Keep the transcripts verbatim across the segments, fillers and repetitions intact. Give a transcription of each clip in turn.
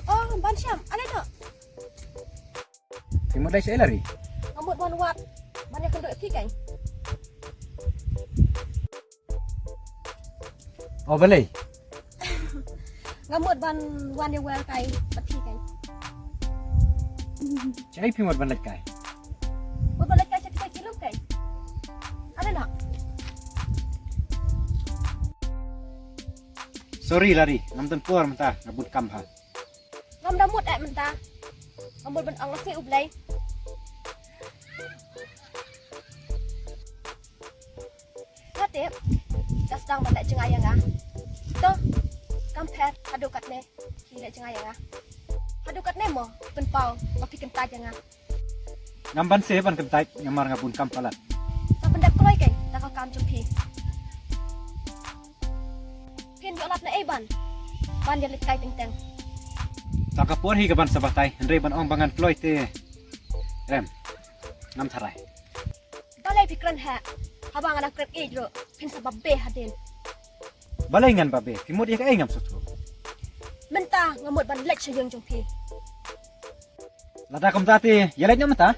Oh, ban sham, ale noh. Phi mut dei shaei Lari? Nga mut ban wad ban ïakynduh ïa phi kein. Oh, balei? Nga mut ban wan ïa wer kai bad phi kein. Shaei phi mut ban leit kai? Mut ban leit kai sha kito ki lum kein. Ale noh. Sorry Lari, ngam don por mynta, nga bun kam bha. Ngam da mut eh mynta. Nga mut ban ong lashai U Blei. Nga tip ka sdang ban leh jngai ïa nga. To, kam pher haduh katne phi leh jngai ïa nga. Haduh katne mo pynpaw ba phi kyntait ïa nga. Ngam banse ban kyntait namar nga bun kam palat. Sa pyndep kloi kein da ka kam jong phi. Phin ïoh lap na ei ban ban ïa leit kai teng teng. Sa ka por hi ka ban sa batai, hynrei ban ong ba ngan kloi te. Rem. Ngam tharai. Balei phi kren ha? Haba nga dang kren ïeit ruh phin sa babe hadien. Balei ngan babe? Phi mut ïa kaei ngam sngewthuh. Mynta nga mut ban leit sha ïing jong phi. Lada kumta te ïa leit noh mynta.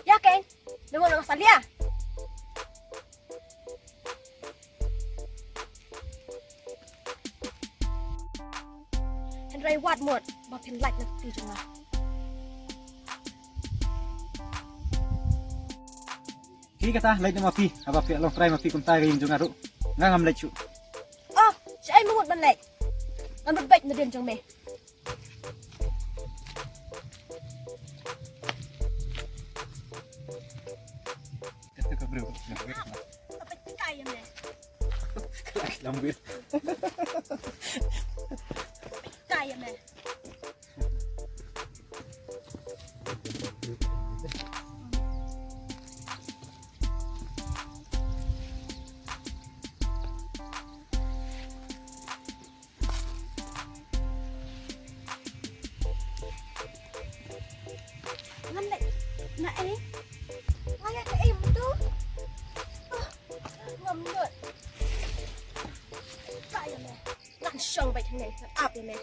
Ïa kein. Namo nang salia. Hynrei wat mut ba phin lait na kti jong nga. Ki kata leit na ma phi, haba phi long trai ma phi kumta ka ïing jong nga ruh. Nga ngam leit shuh. Oh, shaei me mut ban leit? Ngan beit na dien jong me. Kata ka briew. Apa kai me? Lambir. Kai me. Ngan leh na ei? Nga ïa ka ei mynta. Ah, ngam nud. Ka ïa me. Ngan shong beit hangne, ngan ap ïa me.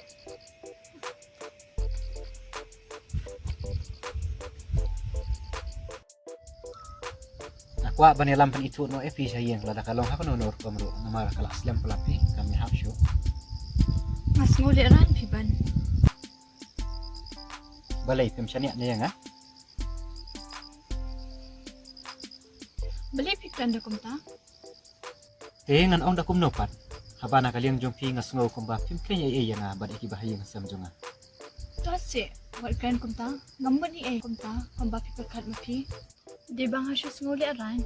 Nga kwah ban ïalam pynithuh noh ïa phi sha ïing, lada ka long ha kano kano rukom ruh, namar ka la slem palat phi, kam ïahap shuh. Nga sngew lehrain phi ban. Balei phim shaniah ne ïa nga? Balei phi kren da kumta? Te ngan ong da kumno pat? Haba na ka liang jong phi nga sngew kumba phim kren ei ei ïa nga bad ïa ki bahaïing hasem jong nga. To seh, wat kren kumta, ngam mut ei ei kumta, kumba phi pyrkhat ma phi. Dei ba nga shu sngew lehrain.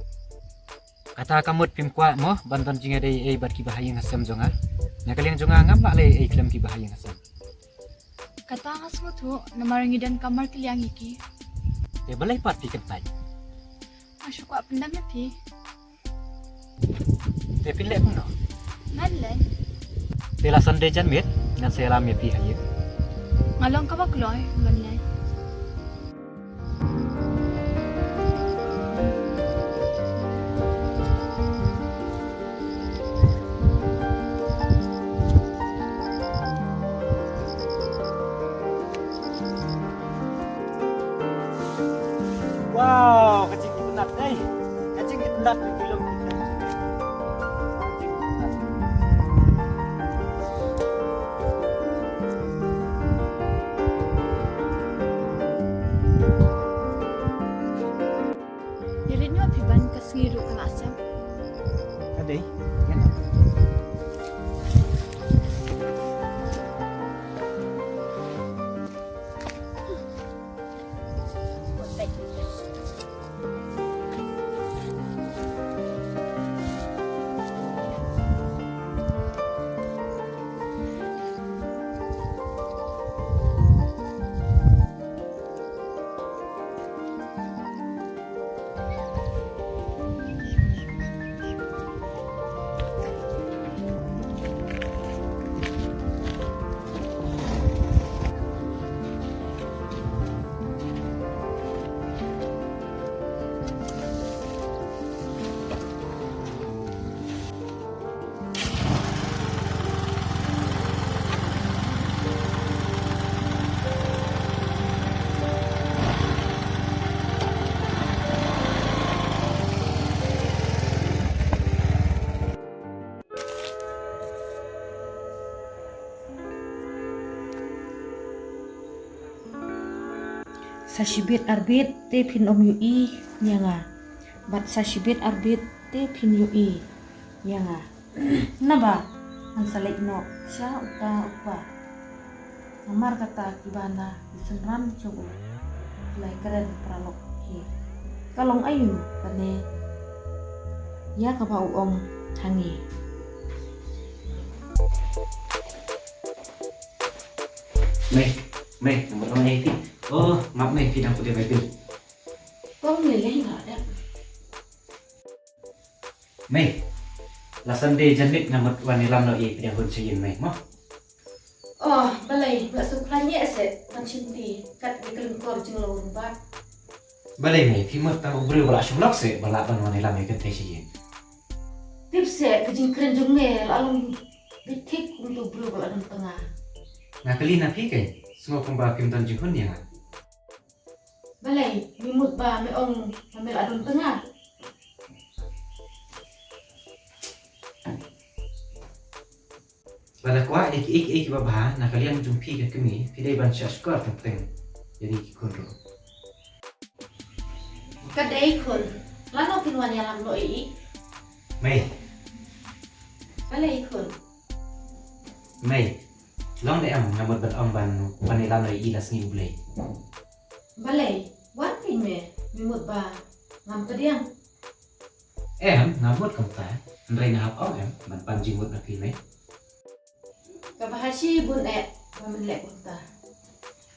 Kata ka mut phim kwah mo ban don jingïadei ei ei bad ki bahaïing hasem jong nga. Na ka liang jong nga ngam lah leh ei ei khlem ki bahaïing hasem. Kata nga sngewthuh, namar ngi don ka markylliang ïa ki. Te balei pat phi kyntait? Nga shu kwah pyndam ïa phi. Te phin leh kumno? Ngan leh. Te la Sunday janmiet ngan sa ïalam ïa phi ha ïing. Nga long kaba kloi, ngan leh. Wow, ka jingitynnat dei. Ka jingitynnat ka jingïalum. Ïa leit noh phi ban, ka sngi ruh ka la sdang. Ka dei. Ïa na. Sa shibit arbit te phin ym ïohi ïa nga. Bad sa shibit arbit te phin ïohi ïa nga. Naba ngan sa leit noh sha uta u kpa. Namar kata kiba na ki synran jong u ki la ïakren paralok hi. Ka long aïu kane ïa kaba u ong ha ngi? Mei, mei, namar ong ei phi. Oh, ngap mei, phi dang pule Baibl. Kong lei lei nga dep. Mei, la Sunday janit nga mut wan ïalam noh ïa i pdiang hun sha ïing mei mo. Oh, balei, nga sngewkhlaiñ ïa se ban shim ti kat ïa ka lyngkor jinglong rumbak. Balei mei, phi mut tang u briew ba la shu lok se ba lah ban wan ïalam ïa kynthei sha ïing. Tip se ka jingkren jong me la long bit thik kum tu briew ba la don tnga. Nga kylli na phi keiñ, sngew kumba phim don jinghun ïa nga. Balei, me mut ba me ong ba me la don tnga? Lada kwah ïa kiei kiei kiba bha na ka liang jong phi ka kmie, phi dei ban shah shkor teng teng ïa ki khun ruh. Ka dei khun, lano phin wan ïalam noh ïa i? Mei. Balei khun? Mei, long ne em nga mut ban ong ban wan ïalam noh ïa i la sngi U Blei? Balei, wan phi me, me mut ba ngam pdiang? Em, nga mut kumta, hynrei nga hap ong em ban pan jingmut na phi mei. Kaba ha shi bun eh ba men leh kumta.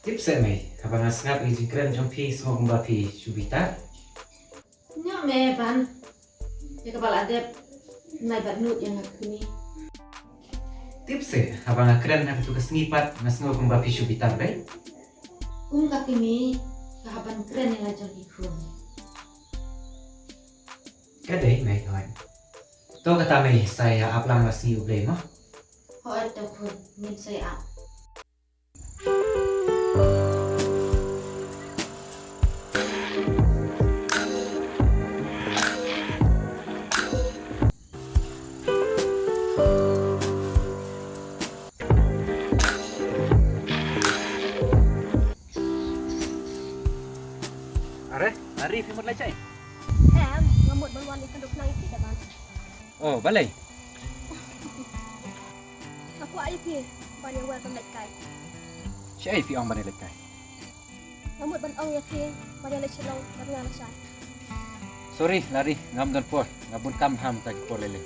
Tip se mei, haba nga sngap ïa jingkren jong phi sngew kumba phi shu bitar. Nyo me ban. Ïa kaba la dep nai bad nud ïa nga kmie. Tip se, haba nga kren ha katu ka sngi pat nga sngew kumba phi shu bitar dei. Kum ka kmie ka haban kren ïa la jong i khun. Ka dei mei hoi. To kata mei sa ïa ap lang la sngi U Blei mo. Hoi to khun ngin sa ïa ap. Are, Lari phi mut leit shaei? Em, nga mut ban wan ïakynduh khnang ïa phi da ban. Oh, balei? Nga kwah ïa phi ban ïa wer ban leit kai. Shaei phi ong ban ïa leit kai? Nga mut ban ong ïa phi ban ïa leit Shillong bad nga lashai. Sorry, Lari, ngam don por, nga bun kam ha mynta ki por lei lei.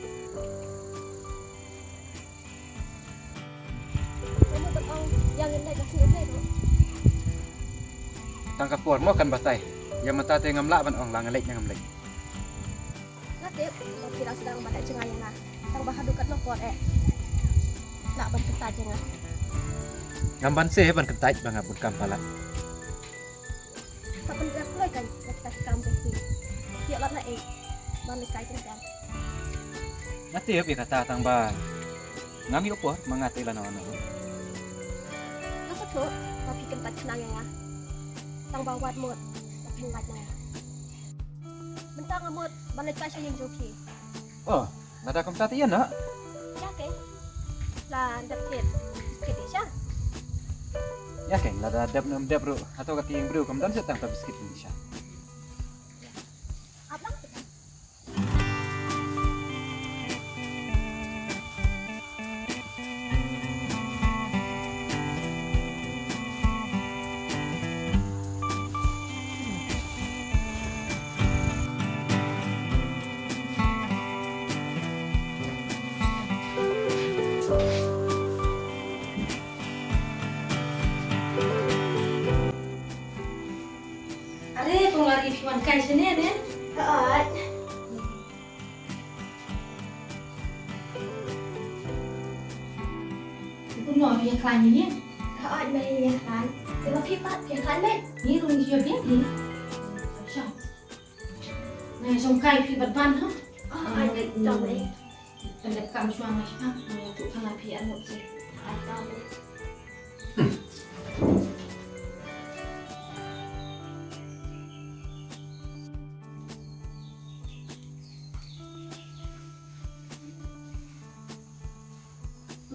Nga mut ban ong ïa ngin leit la sngi U Blei ruh. Tang ka por mo kan batai. Ïa mynta te ngam lah ban ong la nga leit ne ngam leit. Nga tip ba phi la sdang ban leit jngai ïa nga. Tang ba haduh katno por eh lah ban kyntait ïa nga. Ngam banse ban kyntait ba nga bun kam palat. Sa pynrep kloi kan ïa kata ki kam jong phi. Ïoh lad na ei ban leit kai jingkam. Nga tip ïa kata tang ba ngam ïoh por ma nga te lano lano. Nga sngewthuh ba phi kyntait khnang ïa nga. Tang ba wat mut ba phin lait na nga. Mynta nga mut ban leit kai sha ïing jong phi. Oh, lada kumta te ïa noh. Ïa keiñ. La dep thied biskit ïa sha. Ïa keiñ, lada dep ne em dep ruh hato ka tieng briew kam don shet tang ta biskit ïa sha. Ap lang sha. Are, kong Lari phi wan kai shane ne? Hooid. Kumno phi ïakhlaiñ ïa ngi? Hooid mei, ïakhlaiñ. Te ma phi pat phi ïakhlaiñ mei? Ngi ruh ngi shu ïa biang hi. Sha. Nai shong kai phi bad ban ha. Hooid mei, to mei. Kan dep kam shuwa ngai shuwa. Ngi ïa tu khana phi an mut si. Hooid to mei.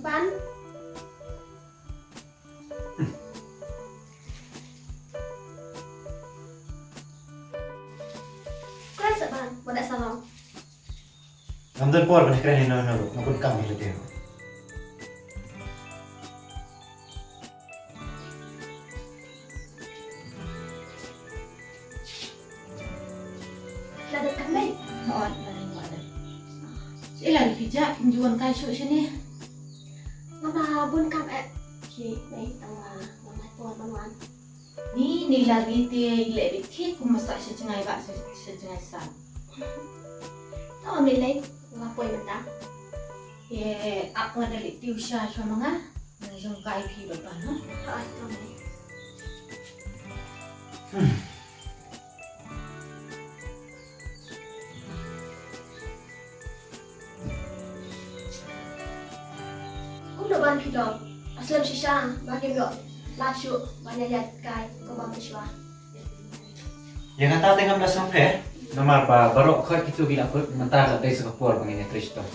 Ban. Don por ban kren hi no no ruh, nga bun kam hi lade ruh. La dep kane? Hooid, la dep, la dep. Sila ri phi jah, kim ju wan kai shuh shane. Nga ma bun kam eh. Ki, mei, tang ma, ma mai por ban wan. Ni, ni la ri te leh bit thik kum ba sah sha jngai ba sha, sha jngai sah. Tang ma mei lei, nga poi mynta. Ye, ap nga da leh tiew sha shuwa ma nga. Nga jong kai phi ba ba, no? Hooid, tang mei. Kumno ban phi long? Aslem shisha ba kim ïoh lad shuh ban ïa ïaid kai kumba mynshuwa. Ïa kata te ngam da sngewpher, namar ba baroh khoit kito ki la kut, mynta la dei sa ka por ba ngin ïa trei shitom.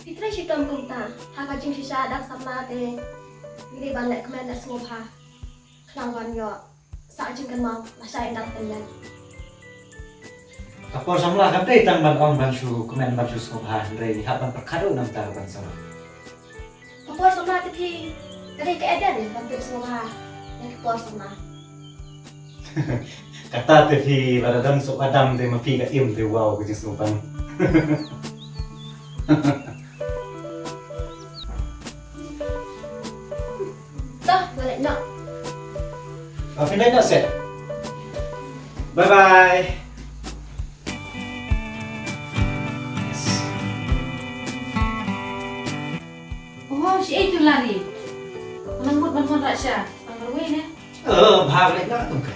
Phi trei shitom kumta, ha ka jingshisha dang samla te ngi dei ban leh kmen leh sngewbha. Khnang ban ïoh sah jingkynmaw lashai ynda la pynleit. Ka por samla kam dei tang ban ong ban shu kmen ban shu sngewbha, hynrei ngi hap ban pyrkhat ruh na bynta ka ban samla. Ka por samla te phi ka dei ka eden ban pynleit sngewbha ïa ka por samla. Kata te phi lada don suk adam te ma phi ka im te, wow, ka jingsngewbha. Toh, balik noh. Ba phi leit noh seh. Bye bye. Yes. Oh, shi ei tu lari. Nang mut ban mon rasha. Nang marwei ne. Eh, bha leit noh tum ka.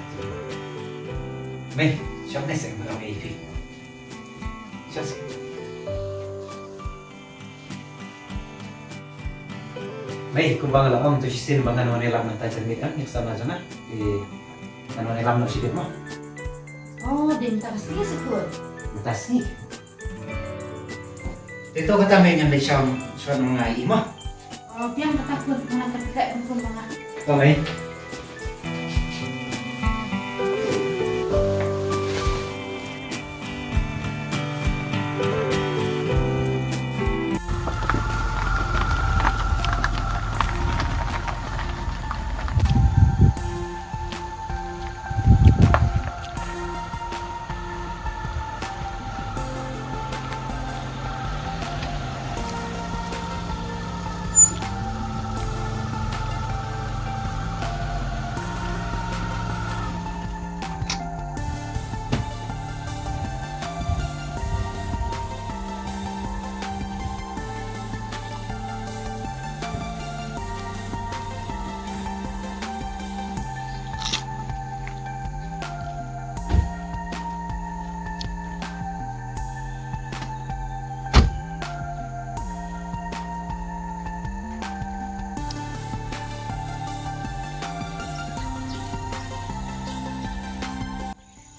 Mei, shong ne seh, nang ei phi. Shong seh. Mei, kumba nga la ong, to shisien ba ngan wan ïalam mynta janmiet, ïa ka samla jong nga. Te ngan wan ïalam noh shibit mo. Oh, dei mynta ka sngi seh kut. Mynta sngi. Te to kata mei, ngan leit shong shuwa ma nga ïa i mo. Oh, biang kata kut, nga nang kyrkieh ban phone ma nga. To mei.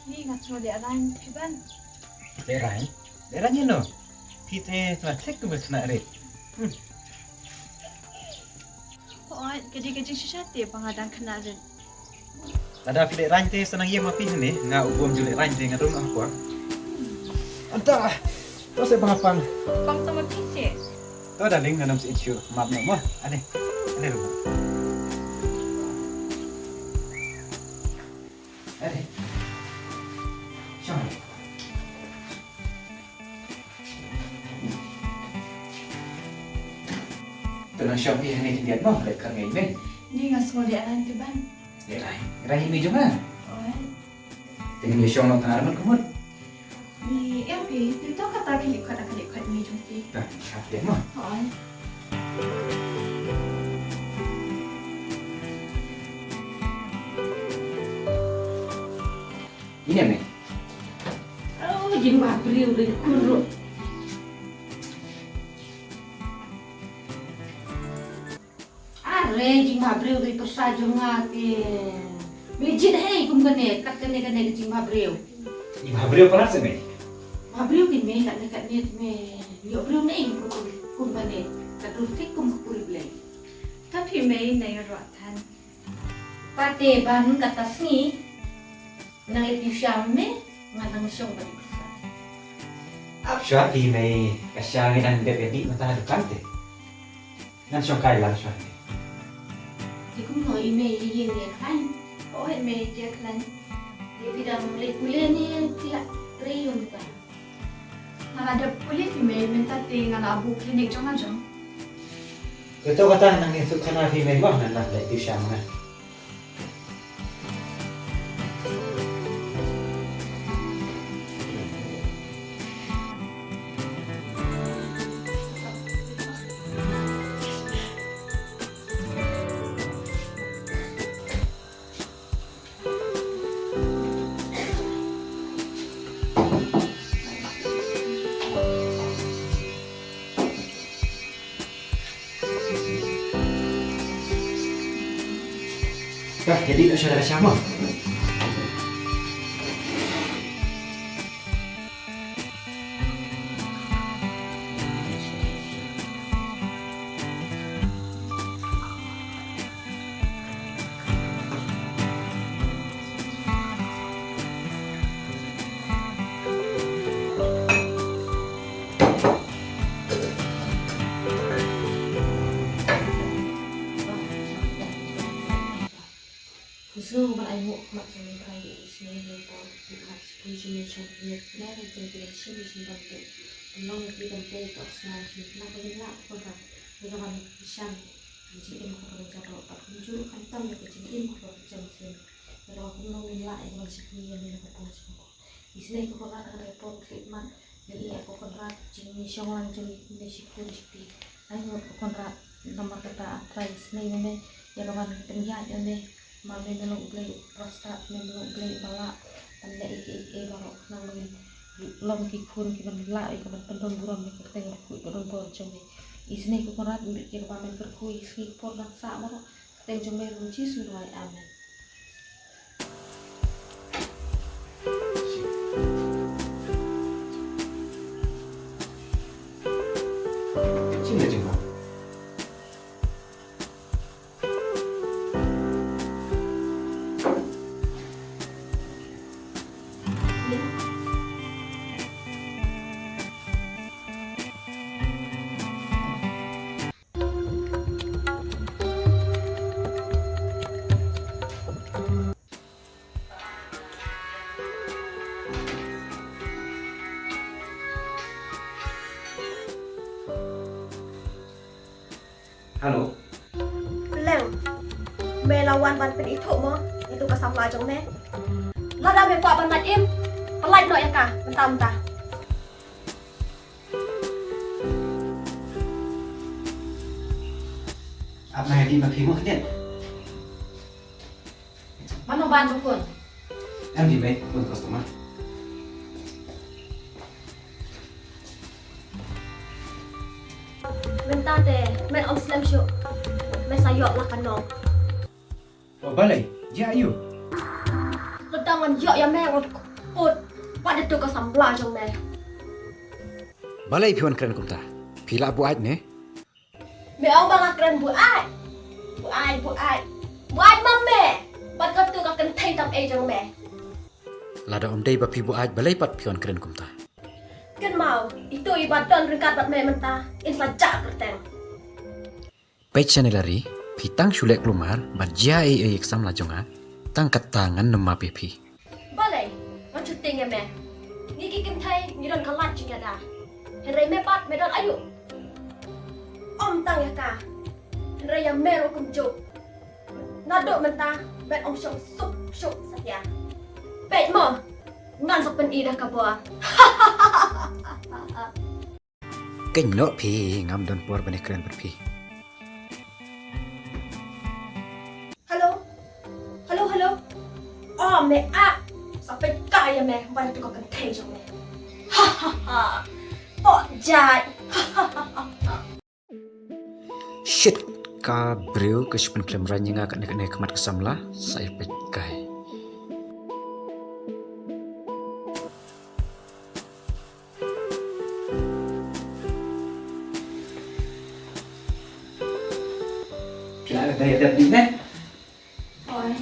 Ni nga sngew lehraiñ phi Ban. Lehraiñ? Lehraiñ ïano? Phi te tla thik kumba khynnah rit. Hmm. Hooid, ka dei ka jingshisha te ba nga dang khynnah rit. Lada phi lehraiñ te sa nang ïeng ma phi hangne, nga u bym ju lehraiñ te nga rung noh ha kwah. Anta, to seh ba nga pang. Pang tang ma phi seh. To darling, ngan ym shu map noh mo. Ale, ale rung. Ale. Shong. To nang shong hi hangne khyndiat mo, leh khat ngi mei. Ni nga sngew lehraiñ te Ban. Lehraiñ, lehraiñ mei jong nga. Oi. Te ngin ïa shong noh tang arngut ka mut. Ni ïa phi, te to kata ki leh khat, ki leh khat mei jong phi. Tang, shong te mo. Oi. Ine mei. Oh, jingbhabriew ri khun ruh. Are jingbhabriew ri pyrsa jong nga te. Mei jied hei kum kane, kat kane kane ka jingbhabriew. Jingbhabriew palat se mei. Bhabriew kin mei katne katne te mei. Ïoh briew ne kum kum kane. Ka dur thik kum ka puri Blei. Ka phi mei na ïoh ruh than. Pat te Ban kata sngi. Nang leit ïa u sha me, nga nang shong bad i pyrsa. Ap shuwa phi mei, ka sha ngi dang dep ïa dih mynta ha dukan te. Ngan shong kai lang shuwa mei. Te kumno i mei i ïeng ïa khlaiñ? Oi mei ïa khlaiñ. Te phi dang leit pule ne phi la trei ïa mynta? Nga la dep pule phi mei, mynta te nga la buh klinik jong nga jong. Te to kata nang ïathuh khana phi mei mo, ngan leit pule sha ma nga. Ka, jadi nak syara siapa? Khuslai ban ai nguh khmat jong ngi, Trai, ïa ka isynei, ïa ka khmat jong ngi, jong ngi, jong ngi, jong ngi, jong ngi, jong ngi, jong ngi, long ïa ki ban tei ka snam jong ngi, khnang ba ngin lah, Kynrad, ïa ka ban kyrshan ïa ka jingim kaba jam, bad kumjuh khamtam ïa ka jingim kaba jam sien. Ïa kaba kumno ngin lah ïa ka ban shakri ïa me na ka bor jong ka bor. Isynei ko Kynrad, ha kane ka por khlieh mat, ngi ïa ko Kynrad, jingshong lang jong ngi, ngi shakri shakri. Ai ngut ko Kynrad, namar kata, ah Trai, isynei ma me ïa ka ban pynïaid ïa me. Ma me, me long U Blei uba stad, me long U Blei uba lah ban leh ïa kiei kiei baroh, khnang ba ngin long ki khun kiban lah ïa ka ban pyndon burom ïa ka kyrteng bakhuid badonbor jong me. Isynei ko Kynrad, ïa kaba men kyrkhu, isynei ka por ban sah baroh, kyrteng jong me ruh, Jisu ngi duwai, amen. Hello. Pleng. Me la wan ban pynithuh mo ïa uto ka samla jong me? Lada me kwah ban lait im, pyllait noh ïa ka mynta mynta. Ap na ïa ki ma phi mo khyndiat. Mano ban ba phone? Em di mei, phone customer. Mynta te men ym slem shuh. Me sa ïoh la ka nong. Oh, balei? Jia aiu? Lada ngan ïoh ïa me ngan kput. Wat ïa uto ka samla jong me. Balei phi wan kren kumta? Phi lah buaid ne? Me ong ba nga kren buaid. Buaid, buaid. Buaid ma me. Bad kato ka kynthei tam ei jong me. Lada ym dei ba phi buaid, balei pat phi wan kren kumta? Kynmaw, ito i ba don ryngkat bad me mynta, in sa jah kyrteng. Peit shane Lari, phi tang shu leh kulmar bad jia ei ei ïa ka samla jong nga, tang katta ngan nym map ïa phi. Balei, ngan shu tieng ïa me. Ngi ki kynthei ngi don ka lad jingïada. Hynrei me pat me don aïu? Ym tang ïa ka, hynrei ïa me ruh kumjuh. Naduh mynta men ym shong suk suk satia. Peit mo, ngan sa pyni da ka bor. Kynnoh phi, ngam don por ban ïakren bad phi. Hello? Hello, hello? Oh, me ah. Sa peit kai ïa me, ban tu ka kynthei jong me. Ha ha ha. Pok jait. Ha ha ha ha. Shit, ka briew ka shu pynkhlem rang ïa nga katne katne khmat ka samla, sa ïa peit kai. Phi la dei dep dih ne? Oi.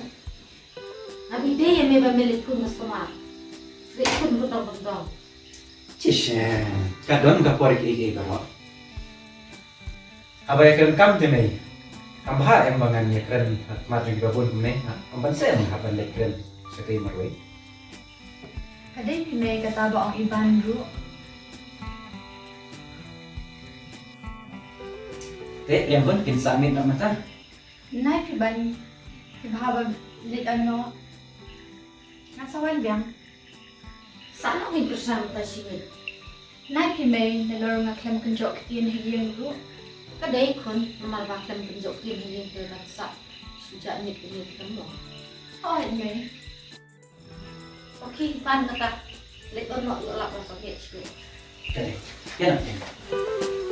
Abi dei ïa me ba me leit khun customer. Leit khun butong butong. Ish, ka don ka por kiei kiei baroh. Haba ïakren kam te mei. Kam bha em ba ngan ïakren ha khmat jong kiba bun kumne. Kam ban sem haba leit kren sa kaei marwei. Ka dei phi mei kata ba ong i Ban ruh. Te lem bun kin sa miet noh mynta. Nai phi Ban, phi bha ba leit noh. Nga sa wan biang. Sa noh ngin pyrshang mynta shi miet. Nai phi mei, nalor nga khlem kynjoh ktien ha ïing ruh. Ka dei khun, namar ba khlem kynjoh ktien ha ïing te ban sah shu jah miet miet ka mo. Hooid mei. Okay, pan kata. Leit noh, ïoh lap la ka miet shi miet. Ka dei. Ïa noh, ïa noh.